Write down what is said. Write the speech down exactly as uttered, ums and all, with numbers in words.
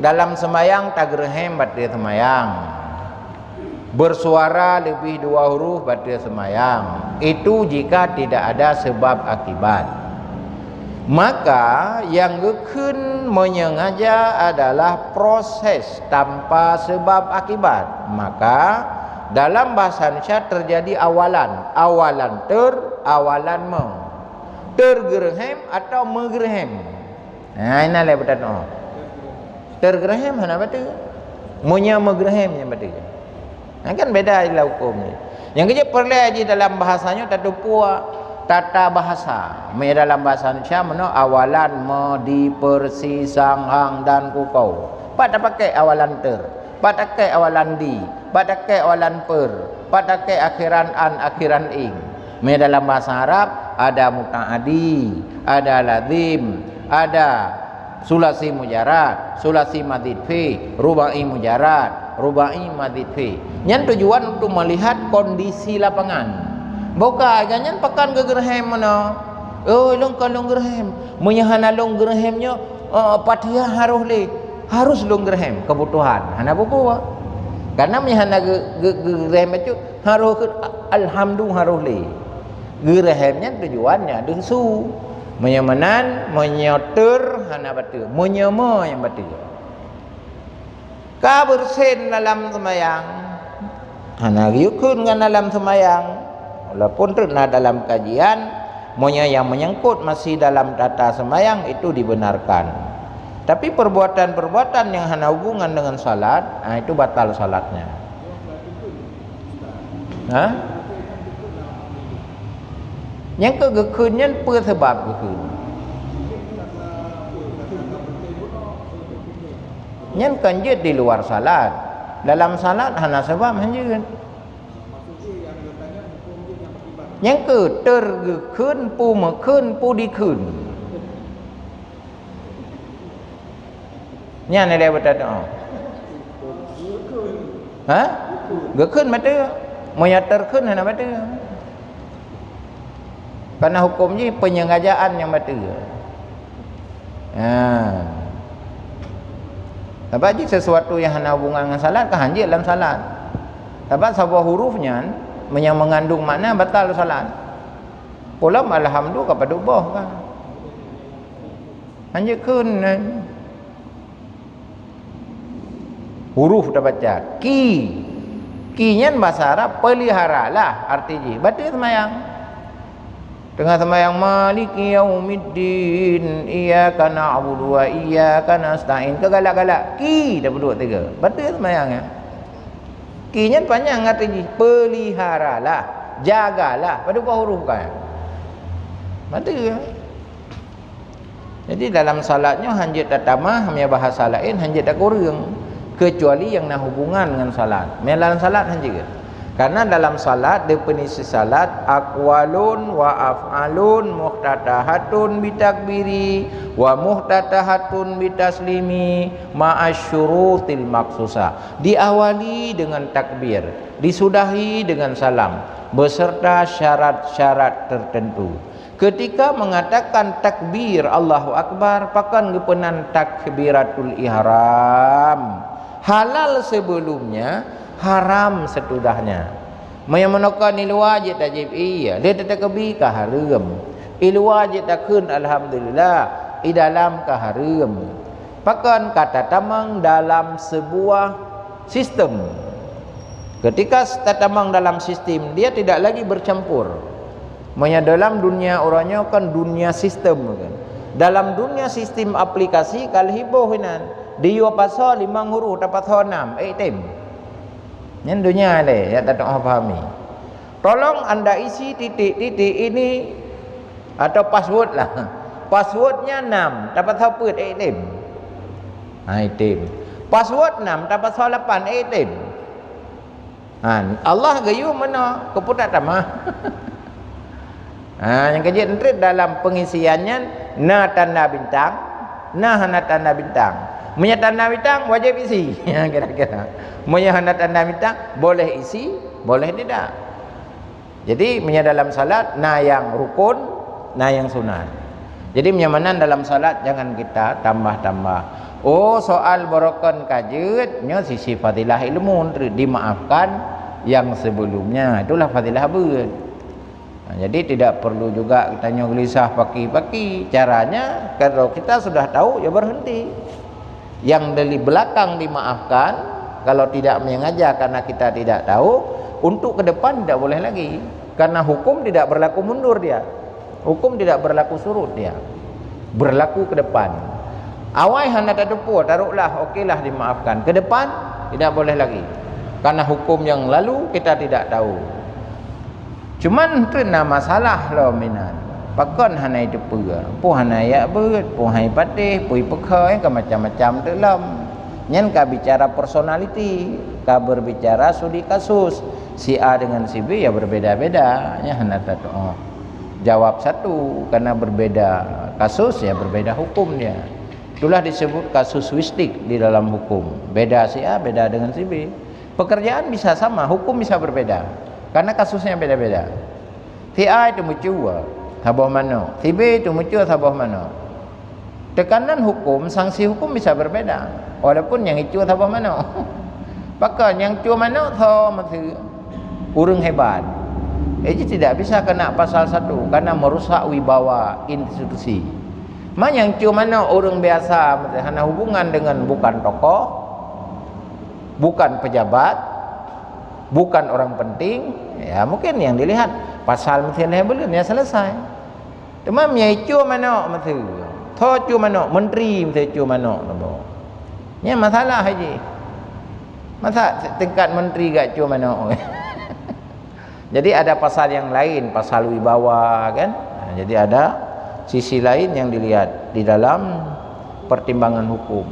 Dalam seumayang tageureuhem bateue seumayang. Bersuara lebih dua huruf bateue seumayang. Itu jika tidak ada sebab akibat. Maka nyang geukheun meunyengaja adalah proses tanpa sebab akibat. Maka dalam bahasa Indonesia terjadi awalan, awalan ter, awalan me. Tergeureuhem atau meugeureuhem. Ha, inan lé beutatoe. Tergeureuhem hana bateue. Meunyoe meugeureuhem nyang bateue. Ha, kan beda istilah huköm nyoe. Nyang keujeuet peureulée jih dalam bahasa nyoe tateupeue tata bahasa. Meunyoe dalam bahasa Indonesia meunoe awalan me, di, persi, sang, hang, dan, kuko. Pat tapakai awalan ter. Pat tapakai awalan di, pat tapakai awalan per, pat tapakai akhiran an, akhiran ing. Meunyoe dalam bahasa Arab, ada muta'adi, ada lazim, ada sulasi mujarad, sulasi mazid fi, rubai mujarad, rubai mazid fi. Nyan tujuan untuk melihat kondisi lapangan. Bukai gobnyan pakon geugeureuhem meunoe. Oh, lôn kon lôn geureuhem. Meunyoe hana lôn geureuhem nyoe, eh, Fatihah harôh lé. Harôh lôn geureuhem, kebutuhan. Hana bubu. Karena meunyoe hana geu-, geu-, geurehem bacut, harôh keu alhamdu harôh lé. Geurehem nyan tujuan nyan deuh su. Meunyoe meunan, meunyoe ter hana bateue, meunyoe me nyang bateue. Ka beureusen dalam seumayang, hana geuyue kheun ngon dalam seumayang. Walaupun teuk na dalam kajian, meunyoe nyang menyangkut masih dalam tata seumayang itu dibenarkan. Tapi perbuatan-perbuatan nyang hana hubungan dengan salat, ah, itu batal salatnya. Ha? Nyang keu geukheun nyan peue sabab geukheun? Nyan kan jeuet di luar salat. Dalam salat hana sabab hanjeuet. Nyang keu ter geukheun, peue meukheun, peue dikheun. Nyan lé beutatoe. Ha? Geukheun bateue. Meunyoe ter kheun hana bateue. Karena huköm jih penyengajaan nyang bateue. Ha. Sabab jih sesuatu nyang hana hubungan ngon salat ka hanjeuet lam salat. Sabab saboh huruf nyan meunyoe meungandung makna batal salat. Ulôn alhamdu ka padub boh ka. Hanjeuet kheun nyan. Huruf tabaca. Ki. Ki nyan bahasa Arab, peliharalah arti jih. Bateue seumayang. Teungoh seumayang, "Maliki yaumiddin, iyyaka na'budu wa iyyaka nasta'in." Keu galak-galak. Ki tapeuduek tiga. Bateue seumayang nyan. Ki nyan panyang arti jih. Peliharalah. Jagalah. Padub boh huruf kan. Bateue. Jadi, dalam salat nyoe hanjeuet tatamah, meunyoe bahasa laén hanjeuet takureueng, keucuali nyang na hubungan ngon salat. Meunyoe dalam salat hanjeuet. Karena dalam salat, definisi salat, aqwalun wa af'alun muftatahatun bitakbiri wa muftatahatun bitaslimi ma'asyurutil maksusah. Diawali dengan takbir, disudahi dengan salam, beserta syarat-syarat tertentu. Ketika mengatakan takbir Allahu Akbar, pakon geupeunan takbiratul ihram. Halal sebelumnya, haram setudahnya. Meunyoe meunoe kon i luwa jeuet tajib iya, lheueh tatakbi ka hareuem. I luwa jeuet takheun alhamdulillah, i dalam ka hareuem. Pakon ka tatamong dalam sebuah sistem. Ketika tatamong dalam sistem, dia tidak lagi bercampur. Meunyoe dalam dunia uroe nyoe kan dunia sistem kan. Dalam dunia sistem aplikasi ka lheueh boh inan. Diyue pasoe limong huruf tapasoe nam, eh, tem. Nyan dunia lé, ya tak tahu pahami. Tolong anda isi titik-titik ini atau password lah. Passwordnya enam, tapasoe peuet, eh, tem. Hai tem. Password enam, tapasoe lapan, eh, tem. Ha, Allah geuyue meunoe, keupeue tatamah. Ha, nyang keujeuet treuk dalam pengisian nyan na tanda bintang, na hana tanda bintang. Meunyoe tanda bintang, wajéb isi. Kira-kira. Meunyoe hana tanda bintang, boleh isi, boleh tidak. Jadi, meunyoe dalam salat, na nyang rukun, na nyang sunat. Jadi, meunyoe meunan dalam salat, jangan kita tambah-tambah. Oh, soal barokon ka jeuet, nyoe sisi fadilah ilmu, dimaafkan yang sebelumnya. Itulah fadilah beuet. Nah, jadi tidak perlu juga kita nyoe gelisah paki-paki. Caranya, kalau kita sudah tahu, ya berhenti. Yang dari belakang dimaafkan, kalau tidak mengajar karena kita tidak tahu, untuk ke depan tidak boleh lagi. Karena hukum tidak berlaku mundur dia. Hukum tidak berlaku surut dia. Berlaku ke depan. Awai hana tateupeue, taruhlah, okelah dimaafkan. Ke depan, tidak boleh lagi. Karena hukum yang lalu kita tidak tahu. Cuman tu na masalah lom inan. Pakon hana iteupeue? Peue hana yak beuet, peue hai patéh, peue ipeukhôi, ka macam-macam teuk lom. Nyan ka bicara personaliti, ka berbicara studi kasus. Si A dengan si B ya berbeda-beda, nyan hana tatu'oh. Jawab satu, karena berbeda kasus ya berbeda hukum dia. Itulah disebut kasuistik di dalam hukum. Beda si A, beda dengan si B. Pekerjaan bisa sama, hukum bisa berbeda. Karena kasusnya beda-beda. Si A itu meucue saboh manok, si B itu meucue saboh manok. Teukanan hukum, sanksi hukum bisa berbeda. Walaupun nyang icue saboh manok. Pakon nyang cue manok tho meuseue ureuëng hebat. Jadi tidak bisa kena pasal satu karena merusak wibawa institusi. Ma nyang cue manok ureuëng biasa, meuseue hana hubungan dengan bukan tokoh, bukan pejabat, bukan orang penting, ya mungkin yang dilihat pasal meuseue lhée buleuen ya selesai. Teuma meunyoe icue manok meuseue, tho cue manok, menteri meuseue cue manok teuma. Nyan masalah jih. Masa tingkat menteri gak cue manok? Jadi ada pasal yang lain, pasal wibawa kan. Nah, jadi ada sisi lain yang dilihat di dalam pertimbangan hukum.